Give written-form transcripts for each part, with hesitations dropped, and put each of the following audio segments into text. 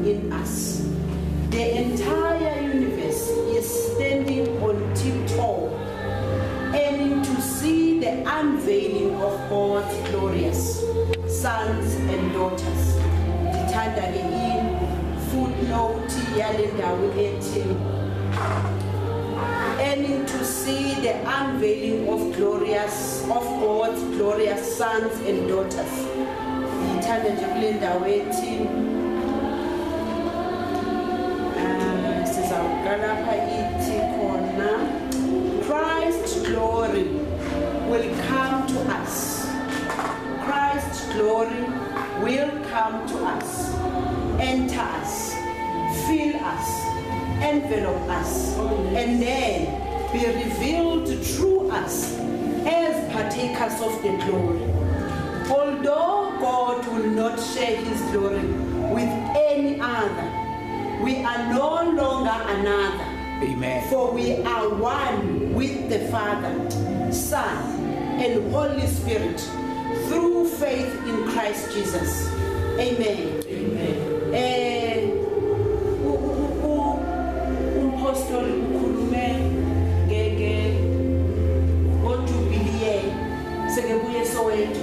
in us. The entire universe is standing on tiptoe, aiming to see the unveiling of God's glorious sons and daughters. Ndithanda ke i-footnote yale ndawo ethi aiming to see the unveiling of God's glorious sons and daughters. Ndithanda nje kule ndawo ethi sizawuqala lapha ithi khona Christ's glory will come to us. Christ's glory will come to us, enter us, fill us, envelop us, and then be revealed through us as partakers of the glory. Although God will not share his glory with any other, we are no longer another. Amen. For we are one with the Father, Son, and Holy Spirit through faith in Christ Jesus. Amen. Amen. Umpostoli ukhulume ngojubilee sekebuye eSoweto.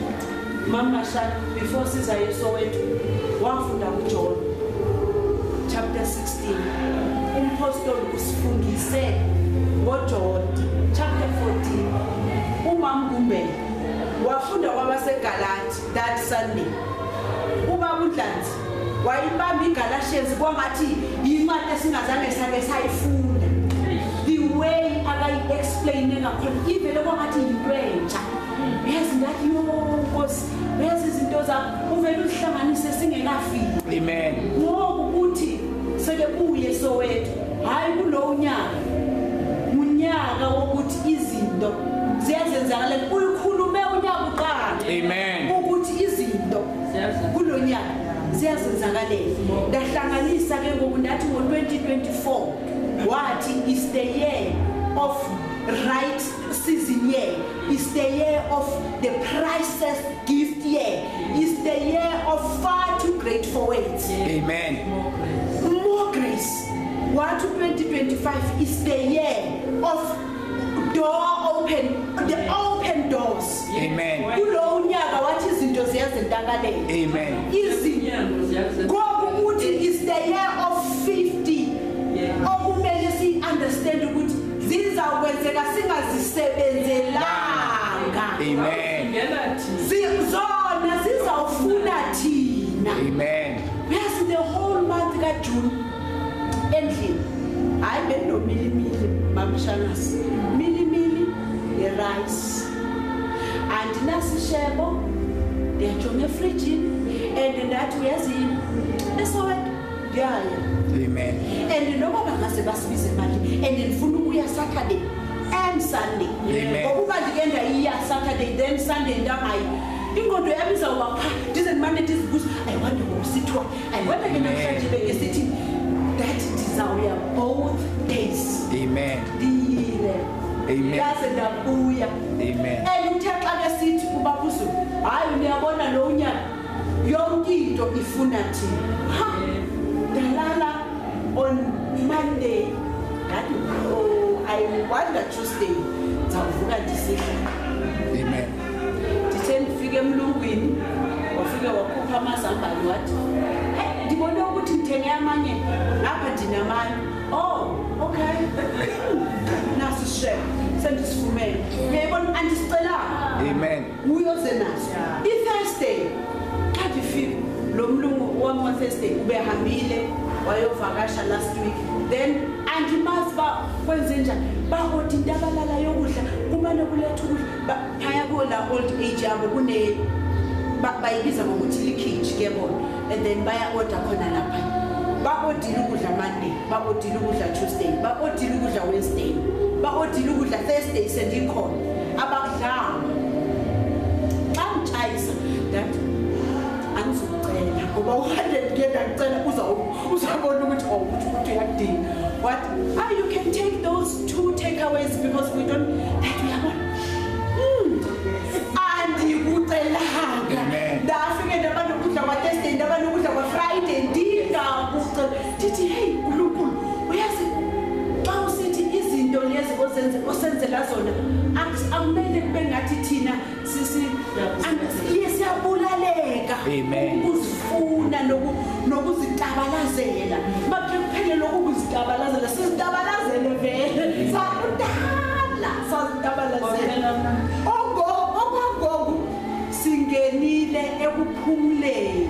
Mama Shana, before sizaye eSoweto, wafunda kuJohn chapter 16. Umpostoli usifundise ngoJohn chapter 14. Umama Gumbele wafunda kwabaseGalati that Sunday. Ubaba uNdlanzi wayibamba iGalatians kwangathi incwadi esingazange sake sayifunda. The way akayi-explain ngakhona ivele kwangathi yinto entsha. Yazi ngathi yo Nkosi, yazi izinto zakho uvele uzihlanganise singekafiki. Amen. Ngoba ukuthi sekebuye eSoweto, hayi kulo nyaka. Unyaka wokuthi izinto ziyazenzakala, uyikhulume unyaka uqala. Amen. Ukuthi izinto kulo nyaka ziyazenzakalela. Ndahlanganisa ke ngoku ndathi ngo-2024 wathi is the year of right season year, is the year of the priceless gift year, is the year of far too great for words. Amen. More grace. What 2025 is the year of door open, the open doors. Amen. Kulo unyaka wathi izinto ziyazenzakalela. Amen. Izinto. Ngoba uthi is the year of 50. Okumele si understand ukuthi zizawukwenzeka singazisebenzelanga. Amen. Zona zizawufuna thina. Amen. Yes, the whole month ka June endlini. Hayi bendinomilimili mamshanasi. Milimili ne-rice. Andinasishebo, ndiyajonga efrijini and ndathi uyazini eSoweto ndiyaya. Amen. And noma bangase basibize imali and ndifuna ukuya Saturday and Sunday. Ngokuba ndike ndayiya Saturday then Sunday ndangayi. Ingqondo yami izawuba pha ndize ndimane ndizibuza I wonder ngokusithiwa I wonder ke namhlanje bengesithi that ndizawuya both days. Amen. Ndiyile. Amen. Ndaze ndabuya. Amen. And uthe xa ke sithi ubaba uZulu, hayi niyabona lo nyaka yonke into ifuna thina. Ha. Ndalala on Monday. Ngathi oh I wonder Tuesday ndizawuvuka ndisihla. Amen. Ndithe ndifike emlungwini wafike wakhupha amazambane wathi hey ndibone ukuthi ndithenge amanye ngapha ndinamanye. Oh okay. Naso isishebo sendisifumene. Uyayibona andisicelanga. Amen. Uyoze naso. I-Thursday xa ndifika lo mlungu wami wa-Thursday ubehambile wayovakasha last week. Then andimazi uba kwenze njani bakothi intabalala yokudla kumane kuletha ukudla phaya kola old age yabo kune bayibiza ngokuthi likhitshi ke bona and then baya-order khona lapha. Ba-odile ukudla Monday, ba-odile ukudla Tuesday, ba-odile ukudla Wednesday, ba-odile ukudla Thursday sendikhona. Abakudlanga. Xa nditshayisa ndathi angizukucela ngoba u-100 ke ndakucela uzabona ukuthi oh ukuthi uyakudinga. What? Ah, you can take those 2 takeaways because we don't that uyabona. Andikucelanga. Ndafike ndaba nokudla kwa Thursday, ndaba nokudla kwa Friday, ndingakucelanga. Ndithi hey uNkulunkulu, uyazi xa usithi izinto lezi osenzela zona akumele kube ngathi thina siyabulaleka ukuzifuna nokuzitabalazela. Makhe kuphele lokhu kuzitabalazela, sizitabalazele vele sakudala sazitabalazela. Okwangoku singenile ekuphumleni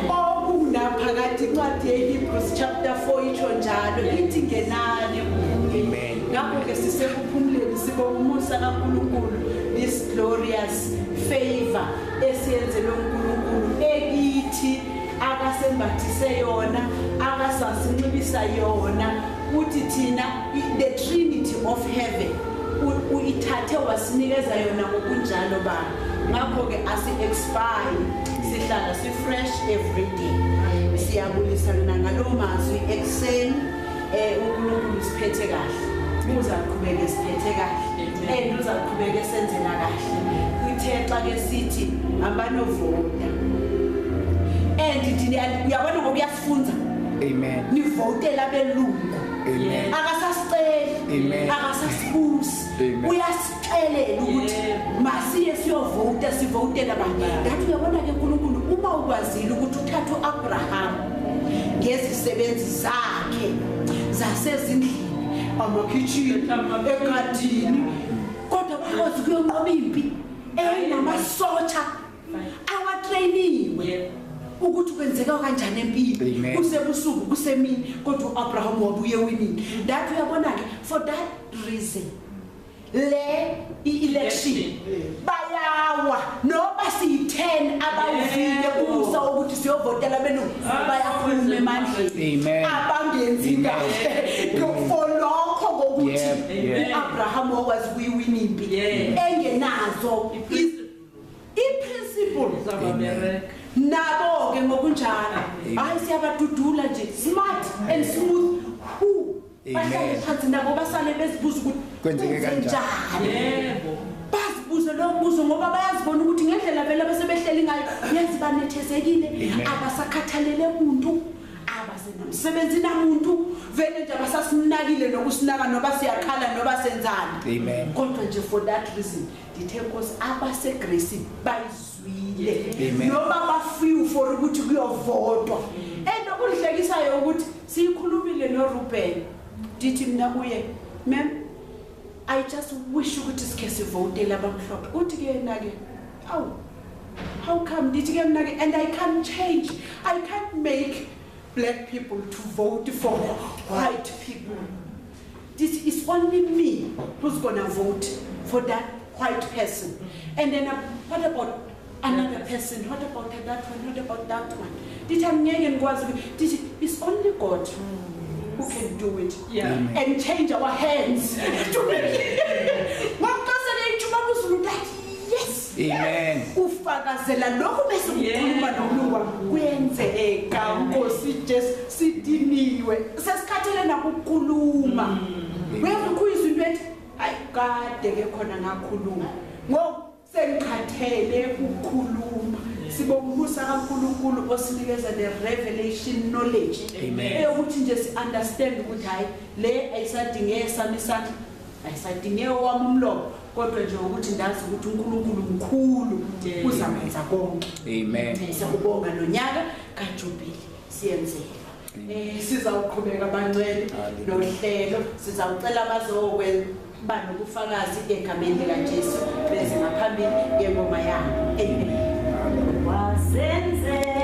okungaphakathi. Incwadi yeHebrews chapter 4 itsho njalo, ithi ngenani ekuphumleni. Ngakho-ke sisekuphumleni, sibonga umusa kaNkulunkulu, this glorious favor esiyenzelwe uNkulunkulu ekithi, akasembathise yona, akasasinxibisa yona. Uthi thina the Trinity of heaven uyithathe wasinikeza yona ngokunjalo ba. Ngakho-ke asi-expire, sihlala si-fresh every day. Siyabulisana ngalo mazwi ekuseni. uNkulunkulu siphethe kahle, uzaqhubeka siphethe kahle, and uzaqhubeka senzela kahle. Uthe xa ke sithi abanovota, and uyabona ngokuyasifunza. Amen. Nivotela abelungu. Amen. Akasasiceli, akasasibusi, uyasixelela ukuthi masiye siyovota, sivotela abantu. Ngathi uyabona ke uNkulunkulu uma ukwazile ukuthi uthathe uAbraham ngezisebenzi zakhe zasezindlini, amakhitshini, egadini, kodwa bakwazi ukuyonqoba impi enamasotsha awatrainiwe ukuthi kwenzeka kanjani empini, kusebusuku kusemini, kodwa uAbraham wabuye winini. That uyabona ke, for that reason le i-election bayawa noba siyi-10 abawuvile umusa wokuthi siyovotela belungu, bayaphuma emandleni abangenzi kahle for lokho ngokuthi uAbraham wakwazi ukuyiwina impi engenazo i-principle. Nabo ke ngokunjalo hayi siyabadudula nje, smart and smooth. Who bahlale phansi nabo basale bezibuza ukuthi kwenzeke kanjani. Yebo, bazibuze lo mbuzo ngoba bayazibona ukuthi ngendlela vele abasebehleli ngayo yazi banethezekile, abasakhathalele umuntu, abasenamsebenzi namuntu, vele nje abasasinakile nokusinaka noba siyakhala noba senzani. Kodwa nje for that reason ndithe Nkosi abaseGrace bayizwile noma bafiwe for ukuthi kuyovotwa. And okudlekisayo ukuthi siyikhulumile noRuben, ndithi mina kuye, ma'am, I just wish ukuthi sikhe sivotele abamhlophe. Uthi ke yena ke, awu, how come? Ndithi ke mina ke, and I can't change, I can't make black people to vote for white people. This is only me who's gonna vote for that white person. And then what about another person? What about that one? What about that one? It's only God who can do it. Yeah. And change our hands to make it. Yes. Amen. Ufakazela lokho bese ukukhuluma nomlungu kuyenzeka Nkosi Jesu sidiniwe sesikhathele nakukhuluma. Uyakuyizwa into ethi hayi kade ke khona ngakhuluma ngoku sengikhathele ukukhuluma. Sibonga umusa kaNkulunkulu osinikeza the revelation knowledge eyokuthi nje si understand ukuthi hayi le ayisadingeke sami isandla, ayisadingeke wami umlomo, kodwa nje ukuthi ndazi ukuthi uNkulunkulu mkhulu uzakwenza konke. Amen. Siyakubonga nonyaka kaJubili siyenzela. Sizawuqhubeka bangcwele nohlelo, sizawucela abazokwenza nobufakazi egameni likaJesu beze ngaphambili ngengoma yabo. Amen. Wasenzela